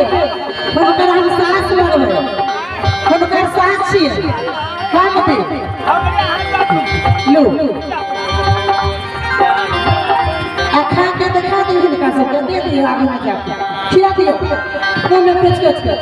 के हुनकर हम सास लगबै, हुनकर सास छियै। हाँ मोती लू आ खा के देखा दियौ, हिनका सबके दे दियौ, आगू में जाके खिया दियौ, मुँह में कुछ कुछ के।